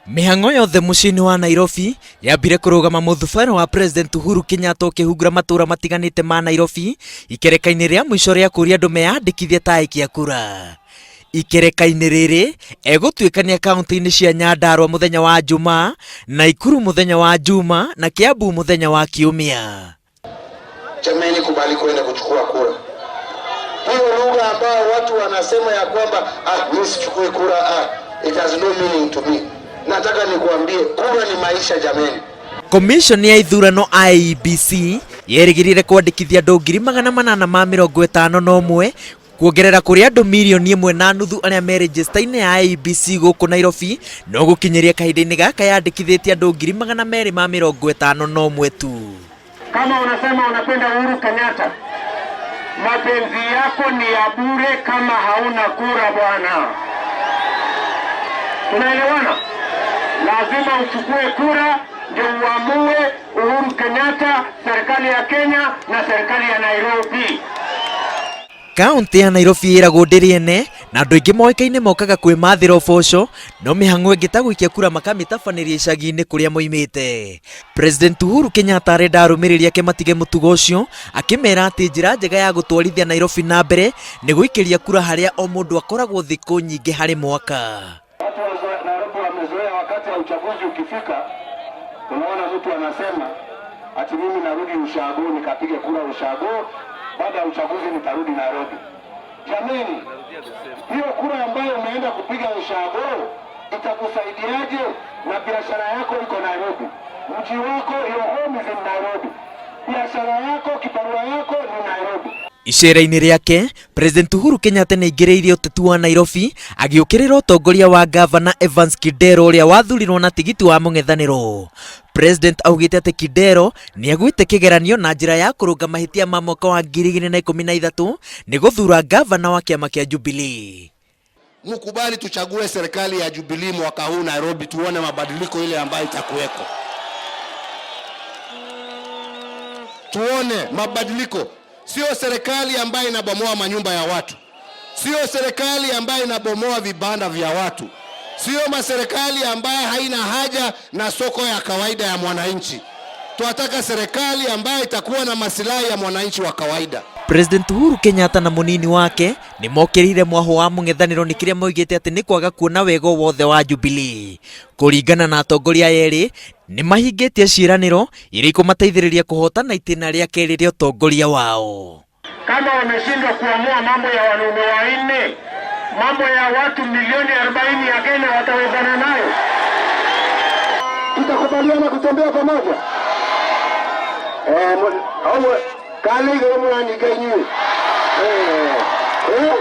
Mĩhang'o yothe mũciĩ-inĩ wa Nairobi yambire kũrũgama mũthubarĩ wa President Uhuru Kenyatta ũkĩhungura matũra matiganĩte ma Nairobi ikereka-inĩ rĩa mũico rĩa kũria andũ meyandĩkithie ta aikia kura. Ikereka-inĩ rĩrĩ egũtuĩkania kaunti-inĩ cia Nyandarua mũthenya wa Jumaa, Naikuru mũthenya wa Juma na Kiambu mũthenya wa Kiumia. Jameni, kubali kwenda kuchukua kura. Hiyo lugha ambayo watu wanasema ya kwamba ah, mimi sichukui kura, ah, it has no meaning to me. Nataka nikuambie kura ni maisha jameni. Commission ya ithurano IEBC yerĩgĩrĩire kwandĩkithia andũ 851,000 kuongerera kũrĩ andũ 1.5 mirioni arĩa me rejista-inĩ ya IEBC gũkũ Nairobi, no gũkinyĩria kahinda-inĩ gaka yandĩkithĩtie andũ 251,000 tu. Kama unasema unapenda Uhuru Kenyatta, mapenzi yako ni ya bure kama hauna kura bwana. Tunaelewana? Lazima uchukue kura ndio uamue Uhuru Kenyatta, serikali ya Kenya na serikali ya Nairobi. Kaunti ya Nairobi ĩragwo ndĩrĩ ene na andũ aingĩ moĩkaine mokaga kwĩmathĩra ũboco, no mĩhang'o ĩngĩ ta gũikia kura makamĩtabanĩria icagi-inĩ kũrĩa moimĩte. President Uhuru Kenyatta arenda arũmĩrĩri ake matige mũtugo ũcio, akĩmera atĩ njĩra njega ya gũtwarithia Nairobi na mbere nĩ gũikĩria kura harĩa o mũndũ akoragwo thikũ nyingĩ harĩ mwaka. Watu wa Nairobi wamezoea wakati wa uchaguzi ukifika, unaona mtu anasema ati mimi narudi ushago nikapige kura ushago, baada ya uchaguzi nitarudi Nairobi. Jameni, hiyo kura ambayo umeenda kupiga ushago itakusaidiaje na biashara yako iko Nairobi? Mji wako, your home is in Nairobi. Biashara yako, kibarua yako ni Nairobi. Icera-inĩ rĩake, President Uhuru Kenyatta nĩ aingĩrĩire ũteti wa Nairobi agĩũkĩrĩra ũtongoria wa Gavana Evans Kidero ũrĩa wathurirwo na tigiti wa mũng'ethanĩro. President augĩte atĩ Kidero nĩ agwĩte kĩgeranio na njĩra ya kũrũnga mahĩtia ma mwaka wa 2013 nĩ gũthura gavana wa kĩama kĩa Jubilee. Mkubali tuchague serikali ya Jubilee mwaka huu Nairobi, tuone mabadiliko ile ambayo itakuweko, tuone mabadiliko. Sio serikali ambayo inabomoa manyumba ya watu, sio serikali ambayo inabomoa vibanda vya watu, sio maserikali ambayo haina haja na soko ya kawaida ya mwananchi. Tunataka serikali ambayo itakuwa na masilahi ya mwananchi wa kawaida. President Uhuru Kenyatta na mũnini wake nĩ mokĩrĩire mwahũ wa mũng'ethanĩro nĩ kĩrĩa moigĩte atĩ nĩ kwaga kuona wega wothe wa Jubilee. Kũringana na atongoria aya erĩ, nĩ mahingĩtie ciĩranĩro iria ikũmateithĩrĩria kũhotana itĩna rĩa kerĩ rĩa ũtongoria wao. Kama wameshindwa kuamua mambo ya wanaume wanne, mambo ya watu milioni 40 ya Kenya watawezana nayo? Tutakubaliana kutembea pamoja eh, au kale igoro mũranyinga inyuĩ eh, eh,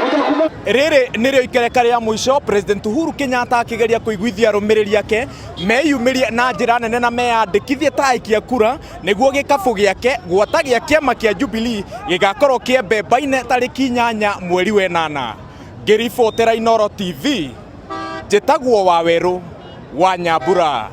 mũtakubali. Rĩrĩ nĩrĩo ikereka rĩa mũico President Uhuru Kenyatta akĩgeria kũiguithia arũmĩrĩri ake meyumĩrie na njĩra nene na meyandĩkithie ta aikia kura nĩguo gĩkabũ gĩake gwata gĩa kĩama kĩa Jubilee gĩgakorwo kĩa mbemba-inĩ tarĩki 8 mweri wa 8. Ngĩribotera Inooro TV, njĩtagwo Wawerũ wa Nyambura.